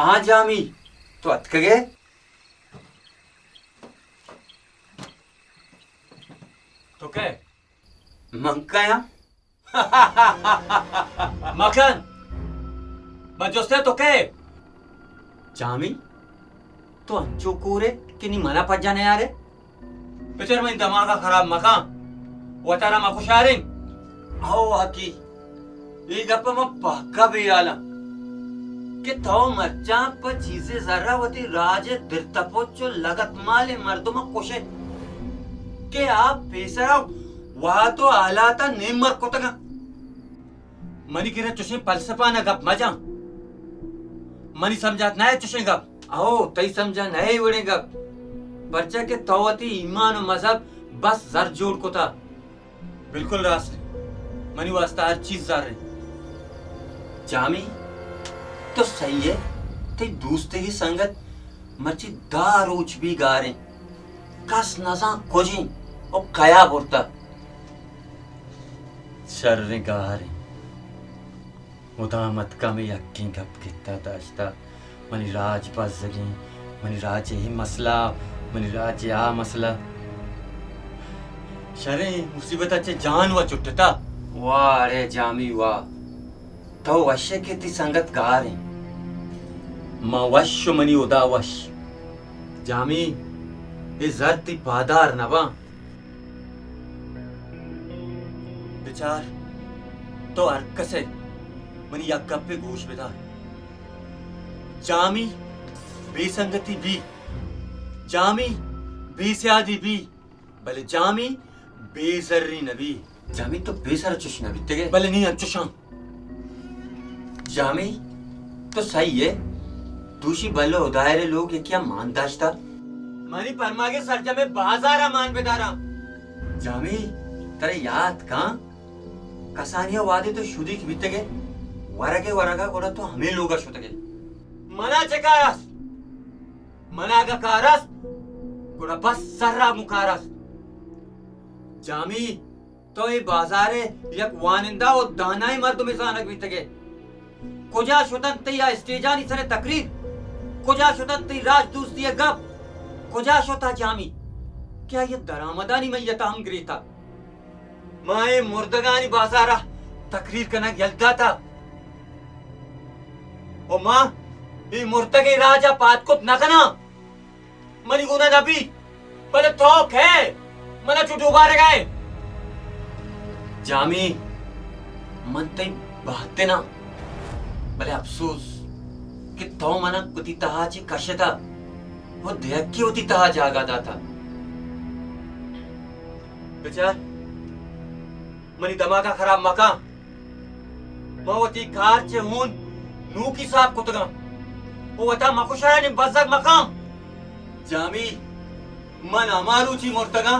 آ جامی، تو اتکگے؟ تو کئے؟ من کئے آں؟ مکن! من جستے تو کئے؟ جامی، تو انچو کورے کہ نی منا پجا نیارے؟ پچر منی دماغا خراب مکن، وتارا مکشارین۔ او حقی، اے گپ من پکا بے حالاں کہ تو مرچاں پہ چیزے زرا وتی راج درتپوچ و لگت مالیں مردم کشے کہ آ پیسرا وہد و حالاتا نیم مر کتگاں۔ منی کرا چشیں فلسفہ نہ گپ مجاں۔ منی سمجھات نہ چشیں گپ۔ او، تئی سمجھا نہ اے وڑیں گپ، پرچا کہ تو وتی ایمان و مذہب بس زر جوڑ کتا۔ بالکل راست ایں۔ منی واسطہ ہر چیز زر ایں۔ جامی، تو سہی ئے، تئی دوستگی سنگت مرچی دہ روچ بی گار ایں۔ کس نزان کج ایں و کیا برتا۔ شریں گار ایں۔ مدام اتکا ہمے یکیں گپ گپتا داشتا، منی راج بزگیں، منی راج ء اے مسئلہ، منی راج ء آ مسئلہ۔ شریں مصیبت ء چہ جان و چٹتا۔ واہ اڑے جامی واہ، تو وش ئے کہ تئی سنگت گار ایں۔ ما وش و منی ہدا وش۔ جامی، اے زر تئی پادار نہ باں۔ بچار، تو ہر کس ئے، منی یک گپے گوش بدار۔ جامی بے سنگتی بی، جامی بے سیادی بی، بلے جامی بے زری نہ بی۔ جامی تو بے سر چش نہ بیتگے۔ بلے نی انچشاں۔ جامی، تو سہی ئے؟ دوشی بلو ہدائرے لوگ یکیا مان داشتا۔ منی پرماگے سرجمیں بازارا مان بداراں۔ جامی، ترا یات کاں؟ کسانیا وہدے تو شدیک بیتگے، ورگے ورگا گڑا تو ہمے لوگا شتگے۔ منا چہ کار است؟ منا اگاں کار است، گڑا بس سرا موں کار است۔ جامی، تو اے بازار ء یک وانندہ و دانائیں مردمے زانگ بیتگ ئے۔ کجا شتنت تئی آ اسٹیجانی سر ء تقریر؟ کجا شتنت تئی راج دوستی ء گپ؟ کجا شت آ جامی کہ آئی ء درآمدانی میت ء ہم گریتگ؟ ما اے مردگانی بازار ء تقریر کنگ یل داتگ و ما اے مردگیں راج ء پاد کت نہ کناں۔ منی گون ء نہ بیت، بلے تو کئے؟ من ء چو ڈوبارگ ء ئے؟ جامی، من تئی بہتن آں، بلے اپسوز کہ تو من ء وتی تہا چہ کشتہ و دہکی وتی تہا جاگہ داتہ۔ بچار، منی دماغ ء خراب مکن۔ من وتی کار چہ ہون نوکی ساپ کتگاں۔ و وتا مکشاں، نی بزگ مکن۔ جامی، من ہما روچی مرتگاں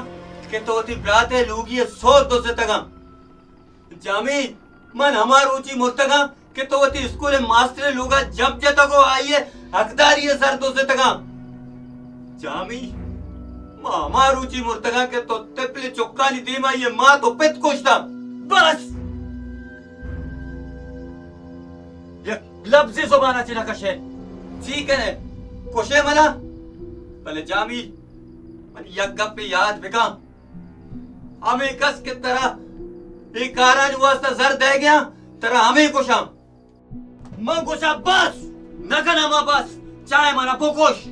کہ تو وتی برات ء لوگی ء سور دزتگاں۔ جامی، من ہما روچی مرتگاں کہ تو وتی اسکول ء ماسٹر ء لوگا جمپ جتگ و آئی ء حقداری ء سر دزتگاں۔ جامی، ما ہما روچی مرتگاں کہ تو تپل چکانی دیما آئی ء مات و پت کشتاں۔ بس! یک لبزے زبان ء چہ نہ کشئے۔ چی کنئے؟ کشئے منا؟ بلے جامی، من یک گپے یاد بکن۔ ہمے کس کہ ترا اے کارانی واسطہ زر دئیگیاں، ترا ہمے گوشاں۔ من گوشاں بس! نہ کناں ما بس! چاہے منا بکش!